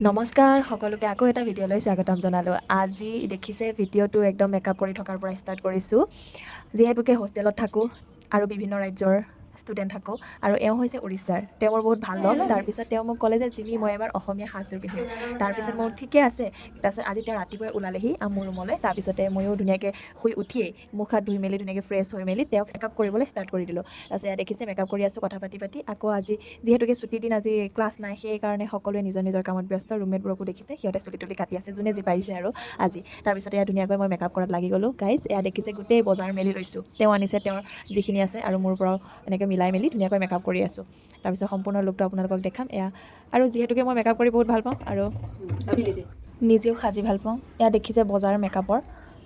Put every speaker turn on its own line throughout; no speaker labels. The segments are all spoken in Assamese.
নমস্কাৰ সকলোকে, আকৌ এটা ভিডিঅ'লৈ স্বাগতম জনালোঁ। আজি দেখিছে, ভিডিঅ'টো একদম মেকআপ কৰি থকাৰ পৰা ষ্টাৰ্ট কৰিছোঁ। যিহেতুকে হোষ্টেলত থাকোঁ আৰু বিভিন্ন ৰাজ্যৰ ষ্টুডেণ্ট থাকোঁ আৰু এওঁ হৈছে উৰিষ্যাৰ, তেওঁ মোৰ বহুত ভাল লগ। তাৰপিছত তেওঁ মোক ক'লে যে জিমি, মই এবাৰ অসমীয়া সাজযোৰ পিন্ধিম। তাৰপিছত মোৰ ঠিকে আছে। তাৰপিছত আজি তেওঁ ৰাতিপুৱাই ওলালেহি মোৰ ৰুমলৈ। তাৰপিছতে ময়ো ধুনীয়াকৈ শুই উঠিয়েই মুখ হাত ধুই মেলি, ধুনীয়াকৈ ফ্ৰেছ হৈ মেলি তেওঁক মেকআপ কৰিবলৈ ষ্টাৰ্ট কৰি দিলোঁ। তাৰপিছত এয়া দেখিছে, মেকআপ কৰি আছোঁ কথা পাতি পাতি। আকৌ আজি যিহেতুকে ছুটি দিন, আজি ক্লাছ নাই, সেইকাৰণে সকলোৱে নিজৰ নিজৰ কামত ব্যস্ত। ৰুমমেটবোৰকো দেখিছে, সিহঁতে চুলি তুলি কাটি আছে, যোনে যি পাৰিছে আৰু আজি। তাৰপিছত এয়া ধুনীয়াকৈ মই মেকআপ কৰাত লাগি গ'লোঁ। গাইজ, এয়া দেখিছে, গোটেই বজাৰ মেলি লৈছোঁ। তেওঁ আনিছে তেওঁৰ যিখিনি আছে আৰু মোৰ পৰাও এনেকৈ মিলাই মেলি ধুনীয়াকৈ মেকআপ কৰি আছোঁ। তাৰপিছত সম্পূৰ্ণ লুকটো আপোনালোকক দেখাম। এয়া আৰু যিহেতুকে মই মেকআপ কৰি বহুত ভাল পাওঁ আৰু নিজেও সাজি ভাল পাওঁ। এয়া দেখিছে বজাৰ মেকআপৰ।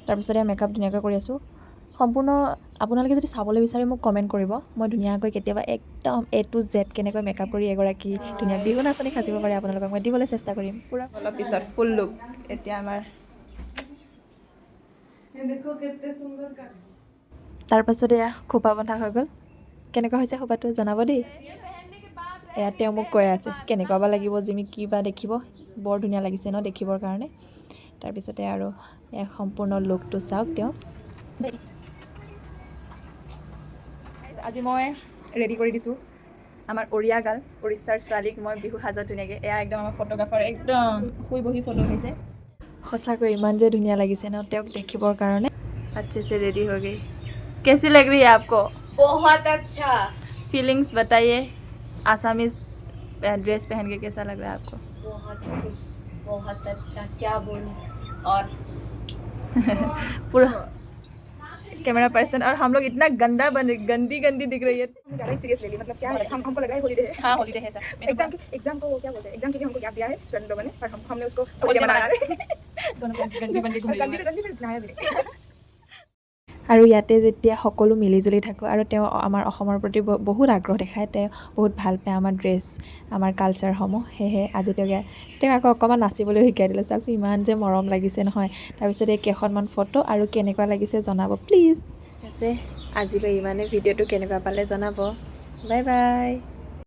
তাৰপিছত এয়া মেকআপ ধুনীয়াকৈ কৰি আছোঁ সম্পূৰ্ণ। আপোনালোকে যদি চাবলৈ বিচাৰে, মোক কমেণ্ট কৰিব। মই ধুনীয়াকৈ কেতিয়াবা একদম এ টু জেড কেনেকৈ মেকআপ কৰি এগৰাকী ধুনীয়া বিহু নাচনী সাজিব পাৰে, আপোনালোকক মই দিবলৈ চেষ্টা কৰিম পূৰা।
অলপ পিছত ফুল লুক। এতিয়া আমাৰ
দেখো কেতে সুন্দৰ।
তাৰপাছত এয়া খোপা বন্ধা হৈ গ'ল। কেনেকুৱা হৈছে খোপাটো জনাব দেই। এয়া তেওঁ মোক কৈ আছে, কেনেকুৱা বা লাগিব জিমি, কি বা দেখিব? বৰ ধুনীয়া লাগিছে ন দেখিবৰ কাৰণে? তাৰপিছতে আৰু এয়া সম্পূৰ্ণ লুকটো চাওক তেওঁ।
আজি মই ৰেডি কৰি দিছোঁ আমাৰ উৰিয়া গাৰ্ল, উৰিষ্যাৰ ছোৱালীক মই বিহু সাজত ধুনীয়াকৈ। এয়া একদম আমাৰ ফটোগ্ৰাফাৰ, একদম শুই বহি ফটো উঠিছে।
সঁচাকৈ ইমান যে ধুনীয়া লাগিছে ন তেওঁক দেখিবৰ কাৰণে।
अच्छे से रेडी हो गई। कैसी लग रही है आपको?
बहुत अच्छा।
फीलिंग्स बताइए, आसामीज ड्रेस पहन के कैसा लग रहा है आपको?
बहुत खुश, बहुत अच्छा, क्या बोलूं और।
पूरा कैमरा पर्सन और हम लोग इतना गंदा बन, गंदी गंदी दिख रही है।
ज़्यादा ही सीरियस ले ली। मतलब क्या है, हम हमको लग रहा है हॉलीडे है।
हाँ, हॉलीडे है सर।
एग्जाम की, एग्जाम को क्या बोलते हैं, एग्जाम के लिए हमको गैप दिया है सर लोगों ने और हम हमने उसको हॉलीडे मना रहे।
दोनों गंदी बन के घूम रही
गंदी
है।
तो गंदी, फिर नहाया भी नहीं।
আৰু ইয়াতে যেতিয়া সকলো মিলিজুলি থাকোঁ আৰু তেওঁ আমাৰ অসমৰ প্ৰতি বহুত আগ্ৰহ দেখায়, তেওঁ বহুত ভাল পায় আমাৰ ড্ৰেছ, আমাৰ কালচাৰসমূহ। সেয়েহে আজি তেওঁক আকৌ অকণমান নাচিবলৈ শিকাই দিলোঁ। চাওকচোন, ইমান যে মৰম লাগিছে নহয়। তাৰপিছত এই কেইখনমান ফটো আৰু কেনেকুৱা লাগিছে জনাব প্লিজ। আছে আজিলৈ ইমানে। ভিডিঅ'টো কেনেকুৱা পালে জনাব। Bye bye.